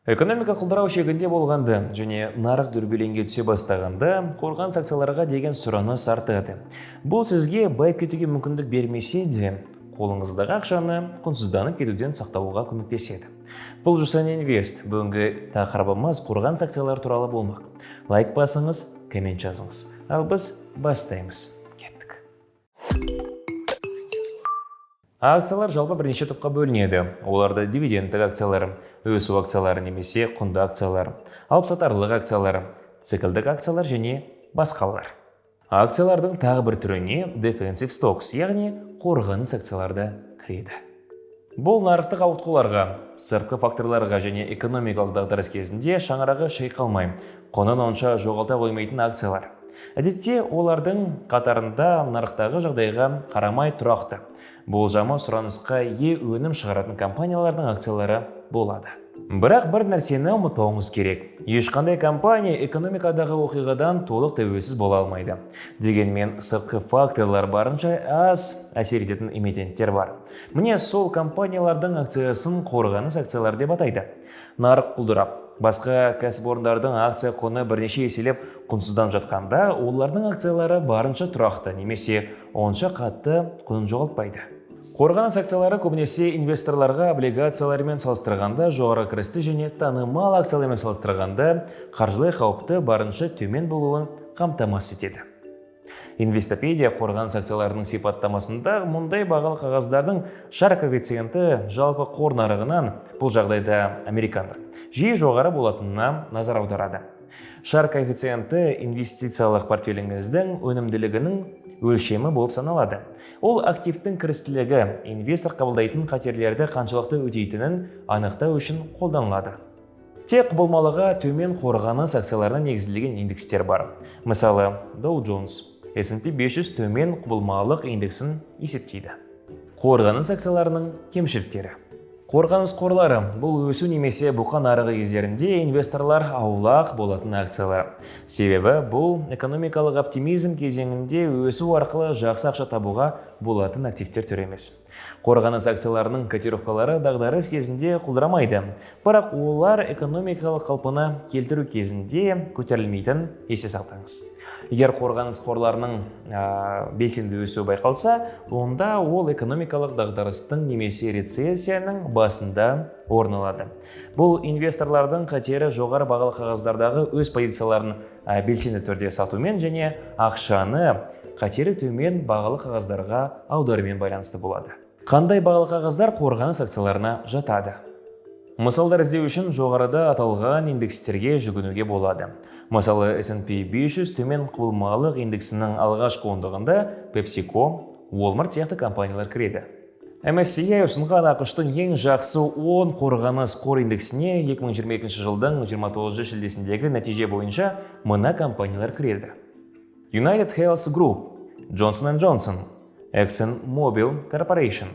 Экономика құлдырау шегінде болғанда және нарық дүрбелеңге түсе бастағанда, қорғаныс акцияларға деген сұраныс артады. Бұл сізге байып кетуге мүмкіндік бермесе де, қолыңыздағы ақшаны құнсызданып кетуден сақтауға көмектеседі. Бұл Жусан Инвест. Бүгінгі тақырыбымыз қорғаныс акциялары туралы болмақ. Лайк басыңыз, коммент жазыңыз. Ал біз бастаймыз. Кеттік. Акциялар жалпы бірнеше топқа бөлінеді. Оларды дивидендтік акциялар, өсу акциялары немесе құнды акциялар, алыпсатарлық акциялар, циклдік акциялар және басқалар. Акциялардың тағы бір түріне defensive stocks, яғни қорғаныс акциялары да кіреді. Бұл нарықтық ауытқуларға, сыртқы факторларға және экономикалық дағдарыс кезінде шаңырағы шайқалмай, құнын онша жоғалта қоймайтын акциялар. Әдетте олардың қатарында нарықтағы жағдайға қарамай тұрақты, болжамы сұранысқа ие өнім шығаратын компаниялардың акциялары болады. Бірақ бір нәрсені ұмытпауыңыз керек. Ешқандай компания экономикадағы оқиғадан толық тәуелсіз бола алмайды. Дегенмен сыртқы факторлар барынша аз әсер ететін эмитенттер бар. Міне, сол компаниялардың акциясын қорғаныс акциялары деп атайды. Нарық құлдырап, басқа кәсіпорындардың акция құны бірнеше еселеп құнсызданып жатқанда, олардың акциялары барынша тұрақты немесе онша қатты құнын жоғалтпайды. Қорғаныс акциялары көбінесе инвесторларға облигациялармен салыстырғанда жоғары кірісті және танымал акциялармен салыстырғанда қаржылай қауіпті барынша төмен болуын қамтамасыз етеді. Инвестопедия қорғаныс акцияларының сипаттамасында мұндай бағалы қағаздардың Шарп коэффициенті жалпы қор нарығынан, бұл жағдайда американдық, жиі жоғары болатынына назар аударады. Шарп коэффициенті инвестициялық портфеліңіздің өнімділігінің өлшемі болып саналады. Ол активтің кірістілігі, инвестор қабылдайтын қатерлерді қаншалықты өтейтінін анықтау үшін қолданылады. Тек құбылмалығы төмен қорғаныс акцияларына негізделген индекстер бар. Мысалы, Dow Jones, S&P 500 төмен құбылмалық индексін есептейді. Қорғаныс акцияларының кемшіліктері. Қорғаныс қорлары – бұл өсу немесе бұқа нарығы кездерінде инвесторлар аулақ болатын акциялар. Себебі бұл экономикалық оптимизм кезеңінде өсу арқылы жақсы ақша табуға болатын активтер түрі емес. Қорғаныс акцияларының котировкалары дағдарыс кезінде құлдырамайды, бірақ олар экономикалық қалпына келтіру кезінде көтерілмейтін есте сақтаңыз. Егер қорғаныс қорларының белсенді өсуі байқалса, онда ол экономикалық дағдарыстың немесе рецессияның басында орын алады. Бұл инвесторлардың қатері жоғары бағалы қағаздардағы өз позицияларын белсенді түрде сатумен және ақшаны қатері төмен бағалы қағаздарға аударумен байланысты болады. Қандай бағалы қағаздар қорғаныс акцияларына жатады? Мысалдар іздеу үшін жоғарыда аталған индекстерге жүгінуге болады. Мысалы, S&P 500 төмен құбылмалық индексінің алғашқы ондығында PepsiCo, Walmart сияқты компаниялар кіреді. MSCI ұсынған АҚШ-тың ең жақсы 10 қорғаныс қор индексіне 2022 жылдың 29 шілдесіндегі нәтиже бойынша мына компаниялар кіреді: United Health Group, Johnson Johnson, ExxonMobil Corporation,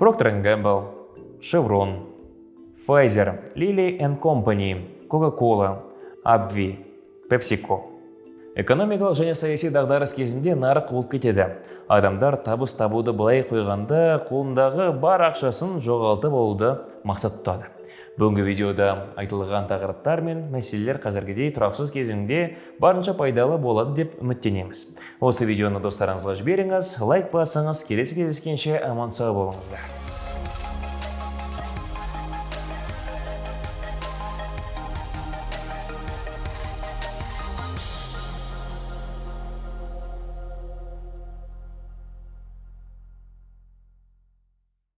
Procter Gamble, Chevron, Pfizer, Lilly Company, Coca-Cola, AbbVie, PepsiCo. Экономикалық және саяси дағдарыс кезінде нарық құбылып кетеді. Адамдар табыс табуды былай қойғанда, қолындағы бар ақшасын жоғалтып алуды мақсат тұтады. Бүгінгі видеода айтылған тақырыптар мен мәселелер қазіргідей тұрақсыз кезеңде барынша пайдалы болады деп үміттенеміз. Осы видеоны достарыңызға жіберіңіз, лайк басыңыз, келесі кездескенше аман сау болыңыздар.